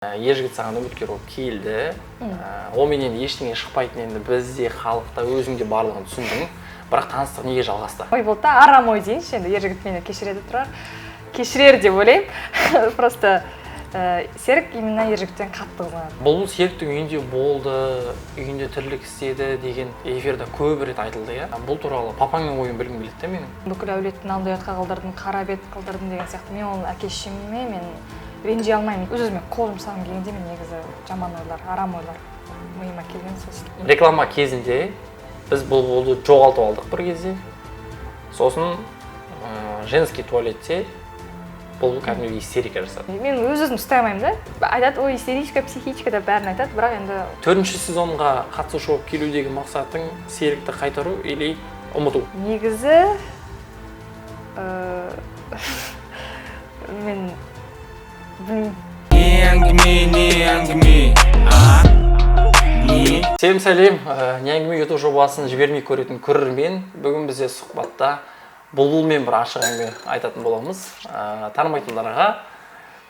Ер жігіт саған үміткер болып келді. Онымен енді ештеңе шықпайтын, енді біз де, халық та, өзің де барлығын түсіндің, бірақ таныстық неге жалғасты? Ой болды да, арам ой дейінші. Енді ер жігіт мені кешіреді, тұрар кешірер деп ойлаймын. Просто Серік именно ер жігіттен қатты қызғанады. Бұл Серіктің үйінде болды, үйінде тірлік істеді деген эфирде көп рет айтылды, иә. Бұл туралы папаңның ойын білгім келеді да менің. Бүкіл әулеттің алдында ұятқа қалдырдым, қара бет қылдырдым деген сияқты. Мен ол әке шешеме мен ренжи алмаймын. Өз өзіме қол жұмсағым келгенде, мен негізі жаман ойлар, арам ойлар миыма келген сол. Реклама кезінде біз Бұлбұлды жоғалтып алдық бір кезде. Сосын женский туалетте Бұлбұл кәдімгідей истерика жасады. Мен өз өзімді ұстай алмаймын да. Айтады: «Ой, истеричка, психичка», — деп бәрін айтады, бірақ енді Төртінші сезонға қатысушы болып келудегі мақсатың Серікті қайтару или ұмыту? Негізі мен білмеймін. Не әңгіме, не әңгіме, а не? Всем сәлем, «Не әңгіме» ютуб жобасын жібермей көретін көрермен! Бүгін бізде сұхбатта Бұлбұлмен бір ашық әңгіме айтатын боламыз. Танымайтындарға,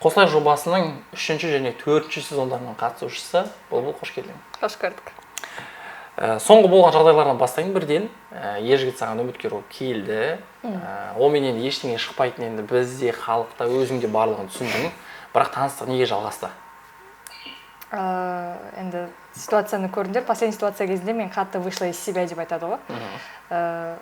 «Қосылайық» жобасының үшінші және төртінші сезондарының қатысушысы Бұлбұл, қош келдің! Қош көрдік! Соңғы болған жағдайлардан бастайын бірден. Ер жігіт саған үміткер болып келді. Онымен енді ештеңе шықпайтын, енді біз де, халық та, өзің де барлығын түсіндің, бірақ таныстық неге жалғасты? Енді ситуацияны көрдіңдер. Последний ситуация кезінде мен қатты вышла из себя деп айтады ғой.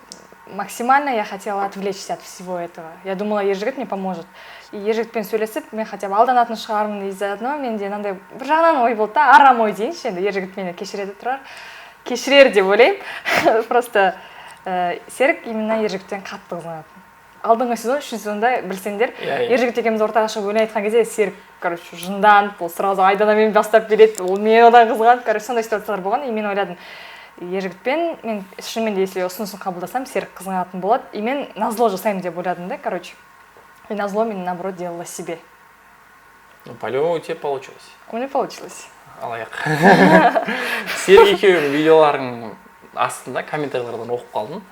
Максимально я хотела отвлечься от всего этого. Я думала, ер жігіт мне поможет, и ер жігітпен сөйлесіп, мен хотя бы алданатын шығармын. И заодно менде мынандай бір жағынан ой болды да, арам ой дейінші. Енді ер жігіт мені кешіреді, тұрар кешірер деп ойлаймын. Просто Серік именно ер жігіттен қатты қызғанатын. Алдыңғы сезон, үшінші сезонда білсеңдер, Иә, иә. ер жігіт екеуміз ортаға шығып өлең айтқан кезде, Серік, короче, жынданып, ол сразу Айданамен бастап береді, ол мен одан қызғанып, короче, сондай ситуациялар болған. И мен ойладым, ер жігітпен мен шынымен де, если ұсынысын қабылдасам, Серік қызғанатын болады, и мен назло жасаймын деп ойладым да, короче. И назло мен, наоборот, делала себе. Ну, по-любому у тебя получилось. У меня получилось. Алаяқ Серік екеуінің видеоларының астында комментарийлерден оқып қалдым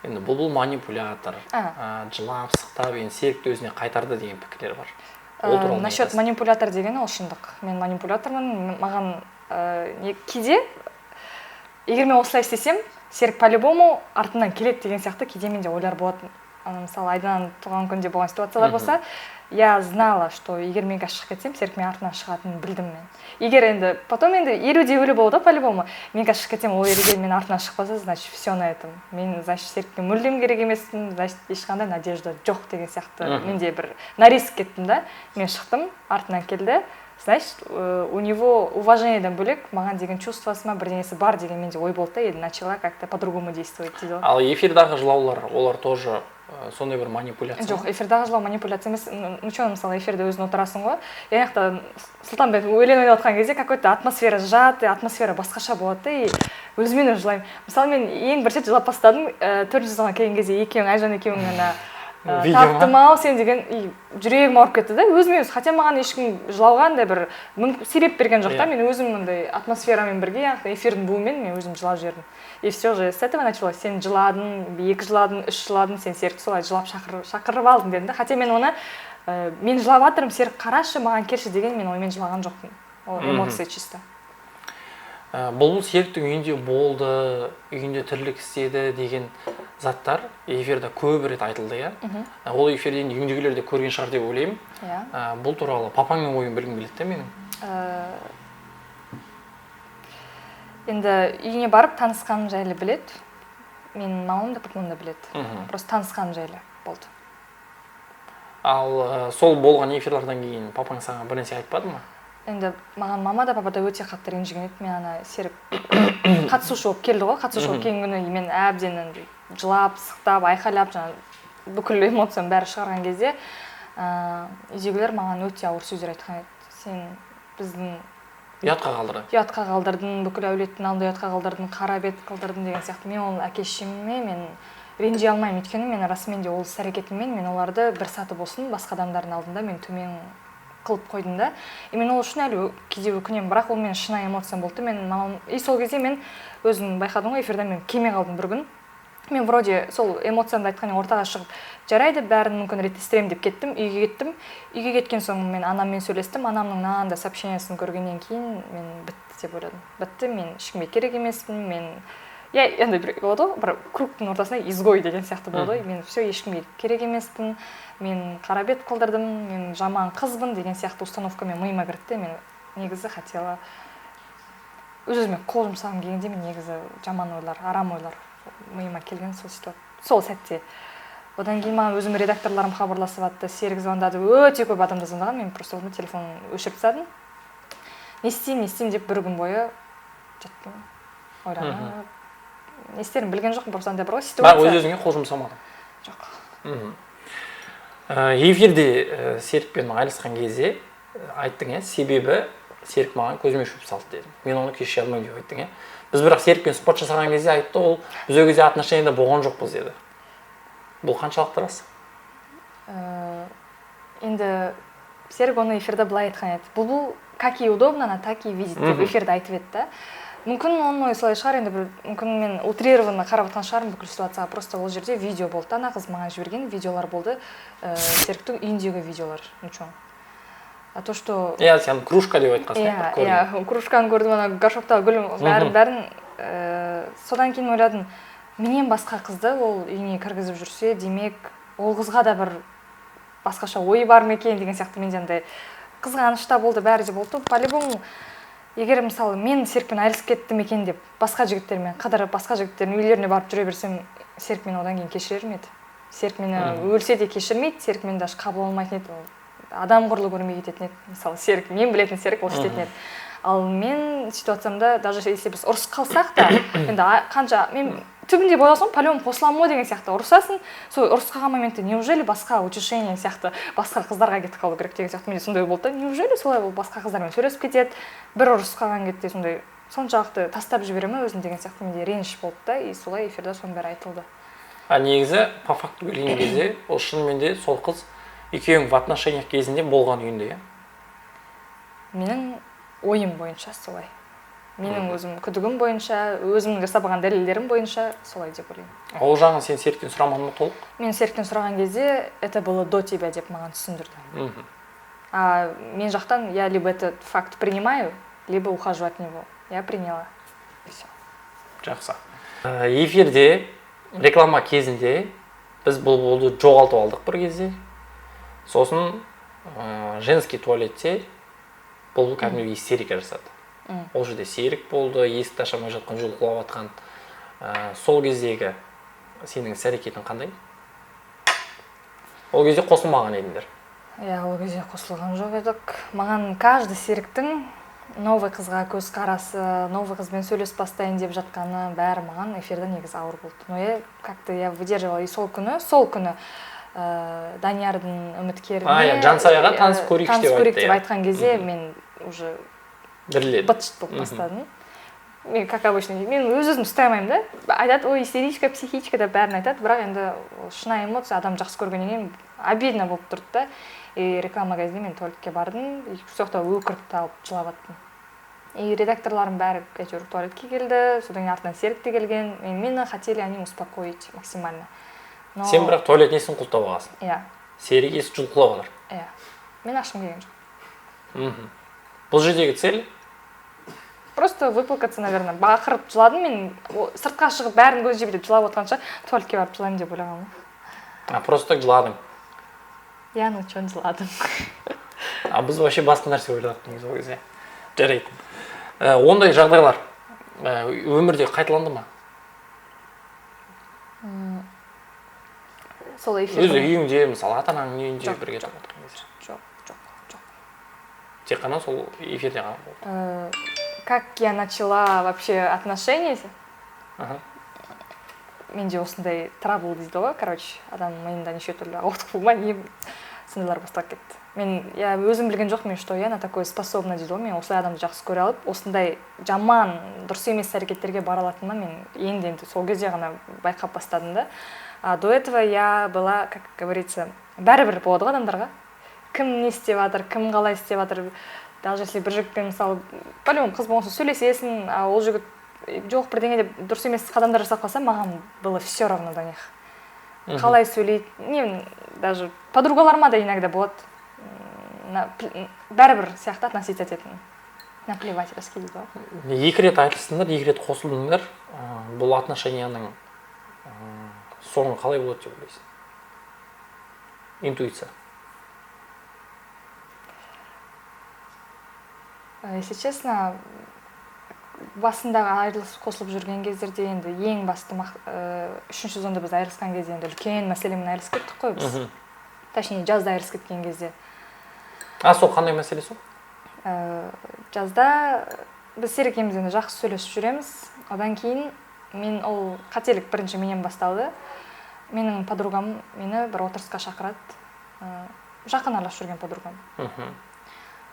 енді: «Бұл манипулятор, жылап сықтап енді Серікті өзіне қайтарды» деген пікірлер бар. Ол туралы не Насчет айтасың? Манипулятор деген ол шындық, мен манипулятормын. Маған не, кейде егер мен осылай істесем, Серік по-любому артымнан келеді деген сияқты кейде менде ойлар болатын. Ана, мысалы, Айдананың туған күнінде болған ситуациялар болса, я знала, что егер мен қазір шығып кетсем, Серік менің артымнан шығатынын білдім мен. Егер енді потом енді 50 де 50 болды ғой. По-любому мен қазір шығып кетсем, ол егер менің артымнан шықпаса, значит, все на этом, мен, значит, Серікке мүлдем керек емеспін, значит, ешқандай надежда жоқ деген сияқты. Менде бір на риск кеттім да, мен шықтым, артынан келді. Значит, у него уважениеден бөлек маған деген чувствосы ма, бірдеңесі бар деген менде ой болды да, и начала как то по-другому действовать дейді ғой. Ал эфирдағы жылаулар, олар тоже сондай бір манипуляция ма? Жоқ, эфирдағы жылау манипуляция емес. Ну че, мысалы, эфирде өзің отырасың ғой, и ана жақта Сұлтанбек өлең ойнап жатқан кезде какой то атмосфера сжатый, атмосфера басқаша болады да, и өзімен өзі жылаймын. Мысалы, мен ең бірінші рет жылап бастадым төртінші сезонға келген кезде, екеуің, Айжан екеуің ана Видео ма? «Таптым ау сен» деген, и жүрегім ауырып кетті да өзіме өзі. Хотя маған ешкім жылауға андай бір себеп берген жоқ та. Мен өзім мындай атмосферамен бірге, яғни эфирдің буымен мен өзім жылап жібердім. И все же с этого началось: «Сен жыладың, екі жыладың, үш жыладың, сен Серікті солай жылап шақырып алдың», — дедім да. Хотя мен оны мен жылап жатырмын, Серік, қарашы, маған келші деген мен оймен жылаған жоқпын, ол эмоция чисто. Бұлбұл Серіктің үйінде болды, үйінде тірлік істеді деген заттар эфирде көп рет айтылды, иә. Ол эфирден үйіндегілер де көрген шығар деп ойлаймын. Иә. Бұл туралы папаңның ойын білгім келеді да менің. Енді үйіне барып танысқаным жайлы біледі, менің мамам да, папам да біледі. Просто танысқаным жайлы болды. Ал сол болған эфирлерден кейін папаң саған бір нәрсе айтпады ма? Енді маған мама да, папа да өте қатты ренжіген еді. Мен ана Серік қатысушы болып келді ғой, қатысушы болып келген күні мен әбден енді жылап сықтап, айқайлап, жаңағы бүкіл эмоциям бәрі шығарған кезде, үйдегілер маған өте ауыр сөздер айтқан еді: «Сен біздің Ұятқа қалдырды. Ұятқа қалдырдың, бүкіл әулеттің алдында ұятқа қалдырдың, қара бет қылдырдың» деген сияқты. Мен ол әке шешеме мен ренжи алмаймын, өйткені мен расымен де ол іс әрекетіммен мен оларды бір саты болсын басқа адамдардың алдында мен төмен қылып қойдым да. И мен ол үшін әлі кейде өкінемін, бірақ ол менің шынайы эмоциям болды да. Мен мамам, и сол кезде мен өзім байқадым ғой, эфирден мен келмей қалдым бір күн. Мен вроде сол эмоциямды айтқаннан кейін ортаға шығып, жарайды, бәрін мүмкін реттестіремін деп кеттім, үйге кеттім. Үйге кеткен соң мен анаммен сөйлестім. Анамның мынандай сообщениесін көргеннен кейін мен бітті деп ойладым. Бітті, мен ешкімге керек емеспін. Мен, иә, андай бір болады ғой, бір кругтың ортасында изгой деген сияқты болды ғой. Мен все, ешкімге керек емеспін, мен қара бет қылдырдым, мен жаман қызбын деген сияқты установкамен миыма кірді де. Мен негізі хотела өз өзіме қол жұмсағым келгенде, мен негізі жаман ойлар, арам ойлар миыма келген сол ситуация, сол сәтте. Одан кейін маған өзімнің редакторларым хабарласып жатты, Серік звондады, өте көп адамдар звондаған. Мен просто алдым, телефон өшіріп тастадым. Не істеймін, не істеймін деп бір күн бойы жаттым ойланып, не істерімді білген жоқпын. Просто андай бір ғой Бірақ ситуация. өз өзіңе қол жұмсамадың? Жоқ. Эфирде Серікпен айырылысқан кезде айттың, иә, себебі Серік маған көзіме шөп салды дедім, мен оны кешіре алмаймын деп айттың, иә. Біз бірақ Серікпен сұхбат жасаған кезде айтты ол, біз ол кезде отношенияда болған жоқпыз деді. Бұл қаншалықты рас? Енді Серік оны эфирде былай айтқан еді: Бұлбұл как ей удобно, она так и видит деп эфирде айтып еді да. Мүмкін, оның ойы солай шығар енді бір, мүмкін, мен утрированно қарап жатқан шығармын бүкіл ситуацияға. Просто ол жерде видео болды да, ана қыз маған жіберген видеолар болды, Серіктің үйіндегі видеолар. Ну че, а то что Иә, сен кружка деп айтқансың. Иә. Бір көрдім. Иә, кружканы көрдім, ана горшоктағы гүл, бәрін, бәрін. Содан кейін ойладым, менен басқа қызды ол үйіне кіргізіп жүрсе, демек, ол қызға да бір басқаша ойы бар ма екен деген сияқты. Менде андай қызғаныш та болды, бәрі де болды. По любому, егер, мысалы, мен Серікпен айырылысып кеттім екен деп басқа жігіттермен қыдырып, басқа жігіттердің үйлеріне барып жүре берсем, Серік мені одан кейін кешірер ме еді? Серік мені өлсе де кешірмейді. Серік мені даже қабыл алмайтын еді, ол адам құрлы көрмей кететін еді. Мысалы, Серік, мен білетін Серік, ол сөйтетін еді. Ал мен ситуациямда, даже если біз ұрысып қалсақ та, енді қанша мен түбінде ойласам, по любому қосыламын ғой деген сияқты. Ұрысасың, сол ұрысып қалған моментте неужели басқа утешение сияқты басқа қыздарға кетіп қалу керек деген сияқты менде сондай болды да. Неужели солай ол басқа қыздармен сөйлесіп кетеді, бір ұрысып қалған кезде сондай соншалықты тастап жібере ма өзін деген сияқты менде реніш болды да. И солай эфирде соның бәрі айтылды. А негізі, по факту келген кезде, ол шынымен де сол қыз екеуің в отношениях кезінде болған үйінде, иә? Менің ойым бойынша солай. Менің өзім күдігім бойынша, өзімнің жасап алған дәлелдерім бойынша солай деп ойлаймын. Ол жағын сен Серіктен сұрамадың ба толық? Мен Серіктен сұраған кезде, это было до тебя деп маған түсіндірді. А мен жақтан я либо этот факт принимаю, либо ухожу от него. Я приняла и все. Жақсы. Эфирде реклама кезінде біз Бұлбұлды жоғалтып алдық бір кезде. Сосын женский туалетте Бұлбұл кәдімгідей истерика жасады. Ол жерде Серік болды, есікті аша алмай жатқан, жұлқылап жатқан. Сол кездегі сенің іс әрекетің қандай? Ол кезде қосылмаған едіңдер. Иә, ол кезде қосылған жоқ едік. Маған каждый Серіктің новый қызға көзқарасы, новый қызбен сөйлесіп бастайын деп жатқаны, бәрі маған эфирде негізі ауыр болды. Но я как то я выдерживала. И сол күні Даниярдың үміткеріне А, иә, Жансаяға танысып көрейікші танысып деп көрейік айтты, деп иә. айтқан кезде мен уже Дірілдеді. быт шыт болып бастадым. Мен, как обычно, мен өз өзімді ұстай алмаймын да. Айтады: «Ой, истеричка, психичка» деп бәрін айтады. Бірақ енді ол шынайы эмоция, адам жақсы көргеннен кейін обидно болып тұрды да. И реклама кезінде мен туалетке бардым и сол жақта өкіріп талып жылап жаттым. И редакторларым бәрі әйтеуір туалетке келді. Содан кейін артынан Серік те келген. И мені хотели они успокоить максимально, но Сен бірақ туалет несін құлыптап алғансың. Иә. Серік есік жұлқылап жатыр. Иә, мен ашқым келген жоқ. Бұл жердегі цель? Просто выплакаться, наверное. Бақырып жыладым мен. Сыртқа шығып, бәрін көзінше бүйтіп жылап отқанша, туалетке барып жылаймын деп ойлағанмын. А просто так жыладың? Иә, ну че, жыладым. А біз вообще басқа нәрсе ойладық негізі ол кезде. Жарайды. Ондай жағдайлар өмірде қайталанды ма? Сол Өз эфирдің үйіңде, мысалы, ата анаңның үйінде Жоқ, бірге жоқ. тұрып жатқан кезде? Жоқ. Тек қана сол эфирде ғана болды? Как я начала вообще отношения, менде осындай трабл дейді ғой, короче, адам миында неше түрлі ауытқу ма, не, сондайлар басталып кетті. Мен, я өзім білген жоқпын, что я на такое способна дейді ғой. Мен осылай адамды жақсы көре алып, осындай жаман, дұрыс емес әрекеттерге бара алатыныма мен енді енді сол кезде ғана байқап бастадым да. А до этого я была, как говорится, бәрібір болады ғой адамдарға, кім не істеп жатыр, кім қалай істеп жатыр. Даже если бір жігітпен, мысалы, по любому қыз болған соң сөйлесесің, а ол жігіт Жоқ, бірдеңе деп дұрыс емес қадамдар жасап қалсам, маған было все равно до них. Қалай сөйлейді, не, даже подругаларыма да иногда болады, бәрібір сияқты относиться ететін. Наплевательски дейді ғой. Екі рет айырылыстыңдар, екі рет қосылдыңдар. Бұл отношенияның соңы қалай болады деп ойлайсың? Интуиция. Если честно, басындағы айырылысып қосылып жүрген кездерде енді ең басты үшінші сезонда біз айырылысқан кезде енді үлкен мәселемен айырылысып кеттік қой біз. Точнее, жазда айырылысып кеткен кезде. А сол қандай мәселе сол? Жазда біз Серік екеуміз енді жақсы сөйлесіп жүреміз. Одан кейін мен ол қателік бірінші менен басталды. Менің подругам мені бір отырысқа шақырады. Жақын араласып жүрген подругам.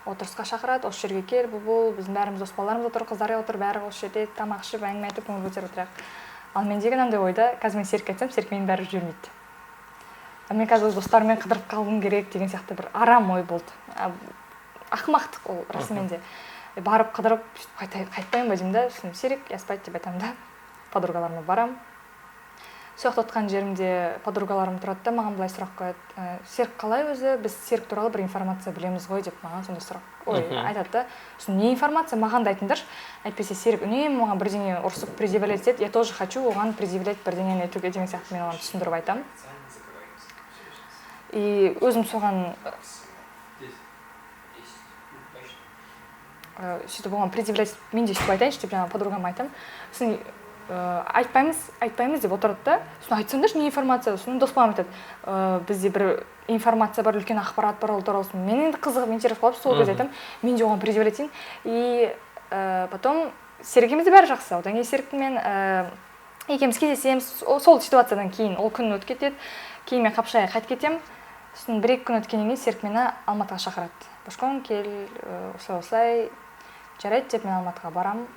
Отырысқа шақырады, осы жерге кел, бұл, біздің бәріміз дос балаларымыз отыр, қыздар отыр, бәрі осы жерде тамақ ішіп, әңгіме айтып, көңіл көтеріп отырайық. Ал мендегі мынандай ойда, қазір мен Серікке айтсам, Серік мені бәрібір жібермейді. А мен қазір өз достарыммен қыдырып қалғым керек деген сияқты бір арам ой болды. Ақымақтық ол расымен де. Барып қыдырып, сөйтіп қайтпаймын ба деймін да, сосын Серік, я спать деп айтамын да, подругаларыма барамын. Сол жақта отқан жерімде подругаларым тұрады да, маған былай сұрақ қояды. Серік қалай өзі? Біз Серік туралы бір информация білеміз ғой деп маған сондай сұрақ айтады да. Сосын не информация, маған да айтыңдаршы. Әйтпесе Серік үнемі маған бірдеңе ұрсып предъявлять етеді. Я тоже хочу оған предъявлять бірдеңені етуге деген сияқты мен оған түсіндіріп айтамын. И өзім соған сөйтіп оған предъявлять, мен де сөйтіп айтайыншы деп жаңағы подругама айтамын. Сосын айтпаймыз, айтпаймыз деп отырады да. Сосын айтсаңдаршы, не информация? Сосын дос балам айтады, бізде бір информация бар, үлкен ақпарат бар ол туралы. Сосын мен енді қызығып, интерес қылып, сол кезде айтамын, мен де оған предъявлять етейін. И потом Серік екеумізде бәрі жақсы. Одан кейін Серікпен екеуміз кездесеміз. Сол ситуациядан кейін ол күн өтіп кетеді. Кейін мен Қапшағайға қайтып кетемін. Сосын бір-екі күн өткеннен кейін Серік мені Алматыға шақырады. Бошкон, кел, осылай осылай, жарайды деп мен Алматыға барамын.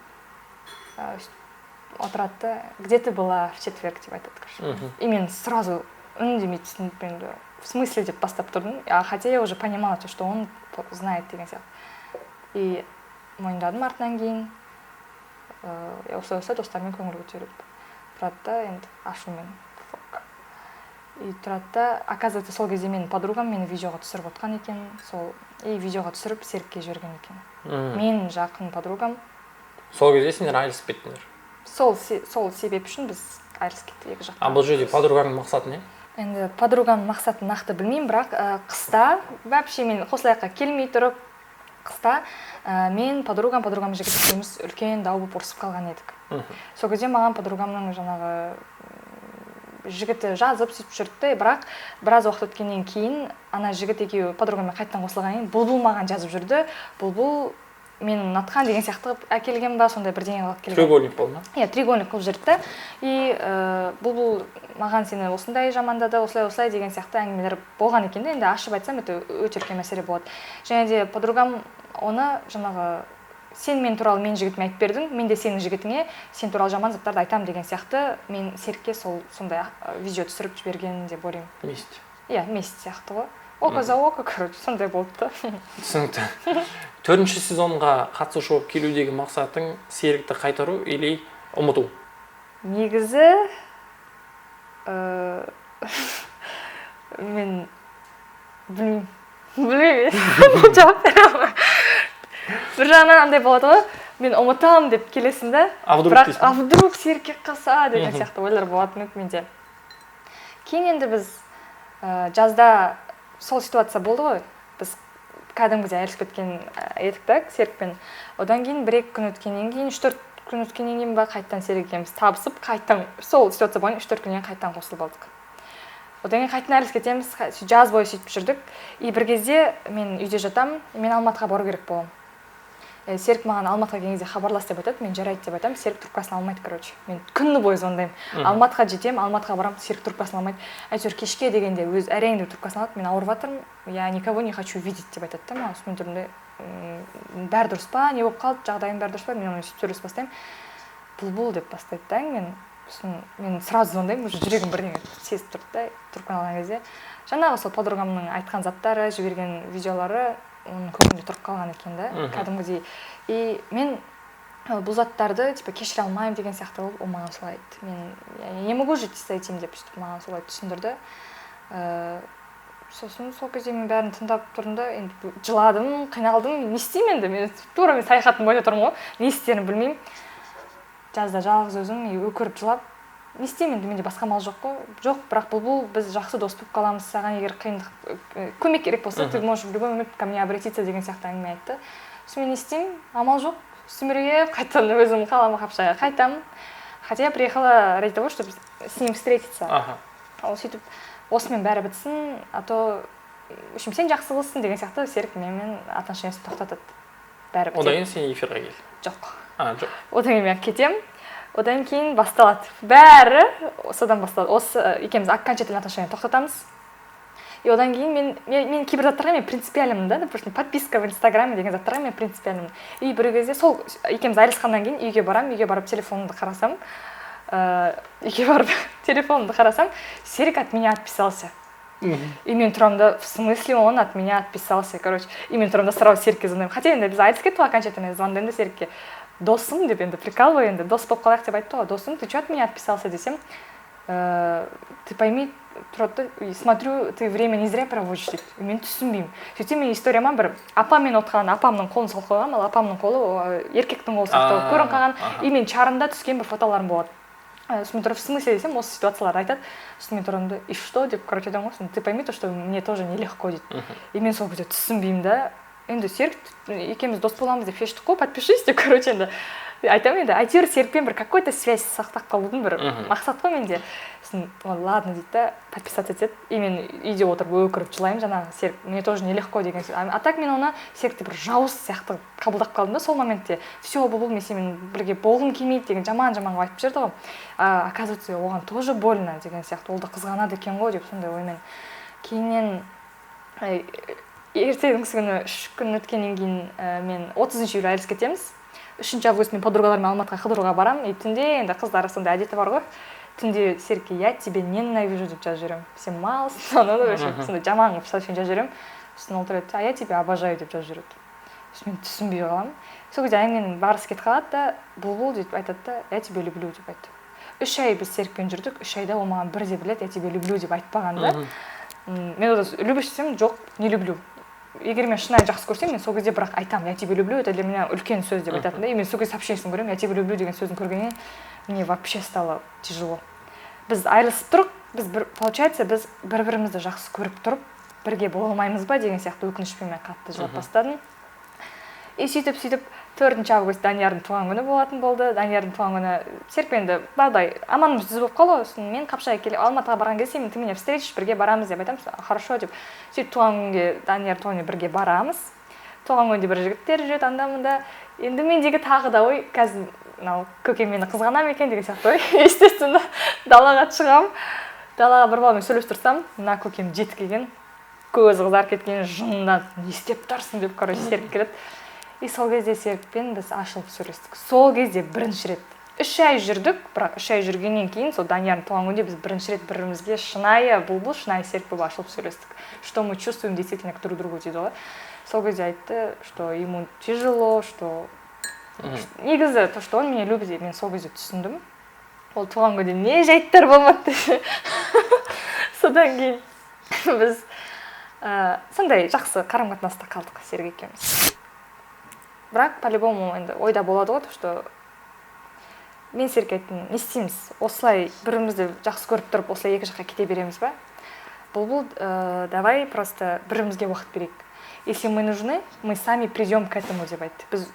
Отырады да, где ты была в четверг деп айтады, короче. И мен сразу үндемей түсініп, енді в смысле деп бастап тұрдым. А хотя я уже понимала, то, что он знает деген сияқты. И мойындадым артынан кейін. Осылай осылай достарыммен көңіл көтеріп тұрады да, енді ашумен. Фок. И тұрады да, оказывается, сол кезде менің подругам мені видеоға түсіріп отқан екен. Сол, и видеоға түсіріп Серікке жіберген екен. Менің жақын подругам. Сол кезде сендер айырылысып кеттіңдер? Сол себеп үшін біз айырылысып кеттік екі жақтан. А бұл жерде подруганың мақсаты не? Енді подруганың мақсатын нақты білмеймін, бірақ қыста, вообще мен Қосылаяққа келмей тұрып, қыста мен подругам, подругам жігіт екеуміз үлкен дау болып ұрысып қалған едік. Сол кезде маған подругамның жаңағы жігіті жазып сөйтіп жүрді, бірақ біраз уақыт өткеннен кейін ана жігіт екеуі подругамен қайтадан қосылғаннан кейін Бұлбұл маған жазып жүрді. Бұлбұл мені ұнатқан деген сияқты қылып әкелген ба, сондай бірдеңе қылып келген. Треугольник болды ма? Иә, треугольник қылып жүрді да. И Бұлбұл маған сені осындай жамандады, осылай осылай деген сияқты әңгімелер болған екен де. Енді ашып айтсам, это өте үлкен мәселе болады. Және де подругам оны жаңағы сен мен туралы мен жігітіме айтып бердің, мен де сенің жігітіңе сен туралы жаман заттарды айтамын деген сияқты мен Серікке сондай видео түсіріп жіберген деп ойлаймын. Месть. Иә, месть сияқты ғой. Око за око, короче, сондай болды да. Түсінікті. Төртінші сезонға қатысушы болып келудегі мақсатың Серікті қайтару или ұмыту? Негізі, мен білмеймін. Білмеймін. Жауап бере алмаймын. Бір жағынан андай болады ғой, мен ұмытамын деп келесің да, А вдруг бірақ дейсің? а вдруг Серік келіп қалса деген сияқты ойлар болатын еді менде. Кейін енді біз жазда сол ситуация болды ғой, біз кәдімгідей айырылысып кеткен едік та Серікпен. Одан кейін бір-екі күн өткеннен кейін, үш-төрт күн өткеннен кейін ба, қайтадан Серік екеуміз табысып, қайтадан сол ситуация болған, үш-төрт күннен кейін қайтадан қосылып алдық. Одан кейін қайтадан айырылысып кетеміз, жаз бойы сөйтіп жүрдік. И бір кезде мен үйде жатамын, мен Алматыға бару керек боламын. Серік маған Алматыға келген кезде хабарлас деп айтады, мен жарайды деп айтамын, Серік трубкасын алмайды, короче. Мен күні бойы звондаймын. Алматыға жетемін, Алматыға барамын, Серік трубкасын алмайды. Әйтеуір кешке дегенде өз әрең деп трубкасын алады, мен ауырып жатырмын, я никого не хочу видеть деп айтады да маған. Сосын мен тұрдым да, бәрі дұрыс па, не болып қалды, жағдайым бәрі дұрыс па, мен онымен сөйтіп сөйлесіп бастаймын. Бұлбұл деп бастайды да әңгімені. Сосын мен сразу звондаймын, уже жүрегім бірдеңе сезіп тұрды да, трубканы алған кезде. Жаңағы сол подругамның айтқан заттары, жіберген видеолары оның көңілінде тұрып қалған екен да, кәдімгідей. И мен Бұл заттарды типа кешіре алмаймын деген сияқты қылып, ол маған солай айтты: «Мен, я не могу жить с этим», — деп, сөйтіп маған солай түсіндірді. Сосын сол кезде мен бәрін тыңдап тұрдым да, енді жыладым, қиналдым. Не істеймін енді? Мен тура, мен саяхаттың бойында тұрмын ғой, не істерімді білмеймін. Жазда жалғыз өзім и өкіріп жылап, не істеймін енді? Менде басқа амал жоқ қой. «Жоқ, бірақ, Бұлбұл, біз жақсы дос болып қаламыз. Саған егер қиындық, көмек керек болса, ты можешь в любой момент ко мне обратиться», — деген сияқты әңгіме айтты. Сосын мен не істеймін, амал жоқ, сүмірейіп қайтадан өзім қалама, Қапшағайға қайтамын, хотя я приехала ради того, чтобы с ним встретиться. Ол сөйтіп осымен бәрі бітсін, а то, в общем, сен жақсы қызсың деген сияқты, Серік менімен отношениясын тоқтатады, бәрі Одан бітеді. кейін сен эфирға кел. Жоқ. А, жоқ. Одан кейін мен кетемін, одан кейін басталады бәрі, содан басталады. Осы екеуміз окончательно отношения тоқтатамыз. И одан кейін мен кейбір заттарға мен принципиальнмын да, допустим, подписка в Инстаграме деген заттарға мен принципиальнмын. И бір кезде сол екеуміз айырылысқаннан кейін үйге барамын. Үйге барып телефонымды қарасам, Серік от меня отписался. И мен тұрамын да: «В смысле он от меня отписался?» Короче, и мен тұрамын да, сразу Серікке звондаймын, хотя енді біз айырылысып кеттік қой окончательно. Звондаймын да Серікке: «Досым», — деп, енді прикалываю, енді дос болып қалайық деп айтты ғой. «Досым, ты че от меня отписался?» — десем, «Ты пойми, — тұрады да, — и смотрю, ты время не зря проводишь», — дейді. И мен түсінбеймін. Сөйтсем, менің историяма бір апаммен отырған, апамның қолын салып қойғанмын, ал апамның қолы еркектің қолы сияқты болып көрініп қалған. И мен чарымда түскен бір фотоларым болады. Сосын мен тұрып: «В смысле?» — десем, осы ситуацияларды айтады. Сосын мен тұрамын да: «И что?» — деп, короче, айтамын ғой. Сосын: «Ты пойми то, что мне тоже нелегко», — дейді. И мен сол кезде түсінбеймін да. Енді Серік екеуміз дос боламыз деп шештік қой, подпишись деп, короче, енді айтамын, енді әйтеуір Серікпен бір какой то связь сақтап қалудың бір мақсат қой менде. Сосын ол «Ладно» дейді да, подписаться етеді. И мен үйде отырып өкіріп жылаймын, жаңағы Серік «мне тоже нелегко» деген сөз. А так мен оны, Серікті, бір жауыз сияқты қабылдап қалдым да сол моментте. «Все, Бұлбұл, мен сенімен бірге болғым келмейді» деген жаман жаман қылып айтып жіберді ғой. А оказывается, оған тоже больно деген сияқты, ол да қызғанады екен ғой деп, сондай оймен. Кейіннен ертеңгісі күні, 3 күн өткеннен кейін, мен 30 июль айырылысып кетеміз. 3 август мен подругаларыммен Алматыға қыдыруға барамын. И түнде, енді қыздар сондай әдеті бар ғой, түнде Серікке «Я тебя ненавижу» деп жазып жіберемін. «Сен малсың», анау, вообще сондай жаман қылып сообщение жазып жіберемін. Сосын ол тұрады: «А я тебя обожаю» деп жазып жібереді. Сосын мен түсінбей қаламын. Сол кезде әңгіменің барысы кетіп қалады да, «Бұлбұл», — деп айтады да, «я тебя люблю» деп айтты. 3 ай біз Серікпен жүрдік, 3 айда ол маған бірде бір рет «я тебя люблю» деп айтпаған да. Мен одан «Любишь?» десем, «Жоқ, не люблю. Егер мен шынайы жақсы көрсем, мен сол кезде бірақ айтамын, я тебя люблю, это для меня үлкен сөз», — деп айтатын да. И мен сол кезде сообщениесін көремін, «я тебя люблю» деген сөзін көргеннен мне вообще стало тяжело. Біз айырылысып тұрық, біз бір, получается, біз бір бірімізді жақсы көріп тұрып, бірге бола алмаймыз ба деген сияқты өкінішпен мен қатты жылап бастадым. И сөйтіп сөйтіп 4 август Даниярдың туған күні болатын болды. Даниярдың туған күні Серікпен енді бағдай аманымыз түзу болып қалды ғой. Сосын мен Қапшағайға келіп, Алматыға барған кезде: «Сен, ты меня встретишь, бірге барамыз», — деп айтамын. «Хорошо» деп. Сөйтіп туған күнге, Данияр туған күнге бірге барамыз. Туған күнде бір жігіттер жүреді анда мында. Енді мендегі тағы да ой: қазір мынау көкем мені қызғана ма екен деген сияқты ой. Естественно, далаға шығамын. Далаға бір баламен сөйлесіп тұрсам, мына көкем жетіп келген, көзі қызарып кеткен, жынданып: «Не істеп тұрсың?» — деп, короче, Серік келеді. И сол кезде Серікпен біз ашылып сөйлестік. Сол кезде бірінші рет, 3 ай жүрдік, бірақ 3 ай жүргеннен кейін, сол Даниярдың туған күнінде біз бірінші рет бір бірімізге шынайы Бұлбұл, шынайы Серік болып ашылып сөйлестік, что мы чувствуем действительно к друг другу дейді ғой. Сол кезде айтты, что ему тяжело, что негізі то, что он меня любит, мен сол кезде түсіндім. Ол туған күнде не жайттар болмады десе. Содан кейін біз сондай жақсы қарым қатынаста қалдық Серік екеуміз. Бірақ по любому енді ойда болады ғой, то что мен Серікке айттым: «Не істейміз, осылай бір бірімізді жақсы көріп тұрып, осылай екі жаққа кете береміз ба? Бұлбұл, давай просто бір бірімізге уақыт берейік. Если мы нужны, мы сами придем к этому», — деп айтты. «Біз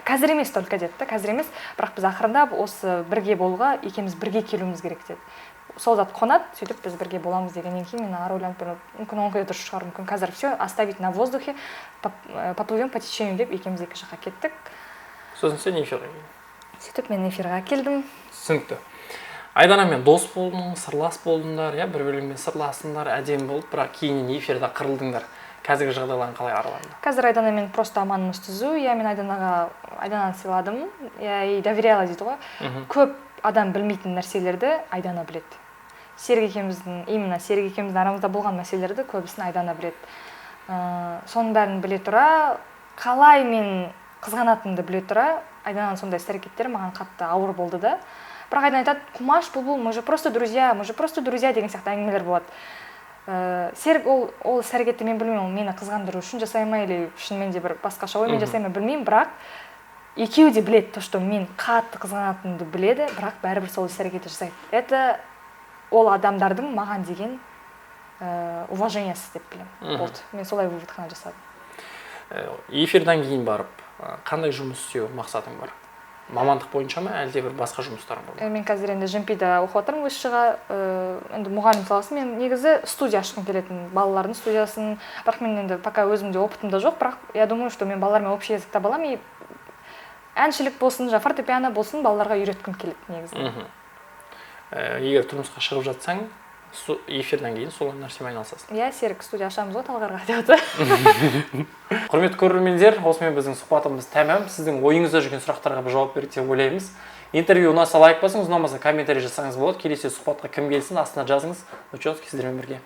қазір емес только», — деді да, «қазір емес, бірақ біз ақырындап осы бірге болуға екеуміз бірге келуіміз керек», — деді. «Сол зат қонады, сөйтіп біз бірге боламыз», — дегеннен кейін мен ары ойланып, бір мүмкін, онікі де дұрыс шығар, мүмкін, қазір все оставить на воздухе, поплывем по течению деп, екеуміз екі жаққа кеттік. Сосын сен эфирге келдің. Сөйтіп мен эфирға келдім. Түсінікті. Айданамен дос болдың, сырлас болдыңдар, иә, бір бірлеріңмен сырластыңдар, әдемі болды, бірақ кейіннен эфирде қырылдыңдар. Қазіргі жағдайларың қалай араларында? Қазір Айданамен просто аманымыз түзу, иә. Мен Айданаға, Айдананы сыйладым, я ей доверяла дейді ғой. Көп адам білмейтін нәрселерді Айдана біледі. Серік екеуміздің, именно Серік екеуміздің арамызда болған мәселелерді көбісін Айдана біледі. Соның бәрін біле тұра қалай мен Қызғанатынымды біле тұра, Айдананың сондай іс әрекеттері маған қатты ауыр болды да. Бірақ Айдана айтады: «Қумаш, Бұлбұл, мы же просто друзья, мы же просто друзья», — деген сияқты әңгімелер болады. Серік ол іс әрекетті, мен білмеймін, ол мені қызғандыру үшін жасай ма или шынымен де бір басқаша оймен жасай ма, білмеймін. Бірақ екеуі де біледі то, что мен қатты қызғанатынымды біледі, бірақ бәрібір сол іс әрекетті жасайды. Это ол адамдардың маған деген уважение сі деп білемін. Болды, мен солай вывод қана жасадым. Эфирден кейін барып қандай жұмыс істеу мақсатың бар? Мамандық бойынша ма, әлде бір басқа жұмыстарың бар ма? Мен қазір енді ЖМПИда оқып жатырмын, высшийға. Енді мұғалім саласы. Мен негізі студия ашқым келетін, балалардың студиясын. Бірақ мен енді пока өзімде опытым да жоқ, бірақ я думаю, что мен балалармен общий язык таба аламын. И әншілік болсын, жаңағы фортепиано болсын, балаларға үйреткім келеді негізі. Егер тұрмысқа шығып жатсаң, эфирден кейін сол нәрсемен айналысасың? Иә, Серік «Студия ашамыз ғой Талғарға» деп жатыр. Құрметті көрермендер, осымен біздің сұхбатымыз тәмам. Сіздің ойыңызда жүрген сұрақтарға біз жауап бердік деп ойлаймыз. Интервью ұнаса, лайк басыңыз, ұнамаса, комментарий жазсаңыз болады. Келесі сұхбатқа кім келсін, астына жазыңыз. Лучевский сіздермен бірге.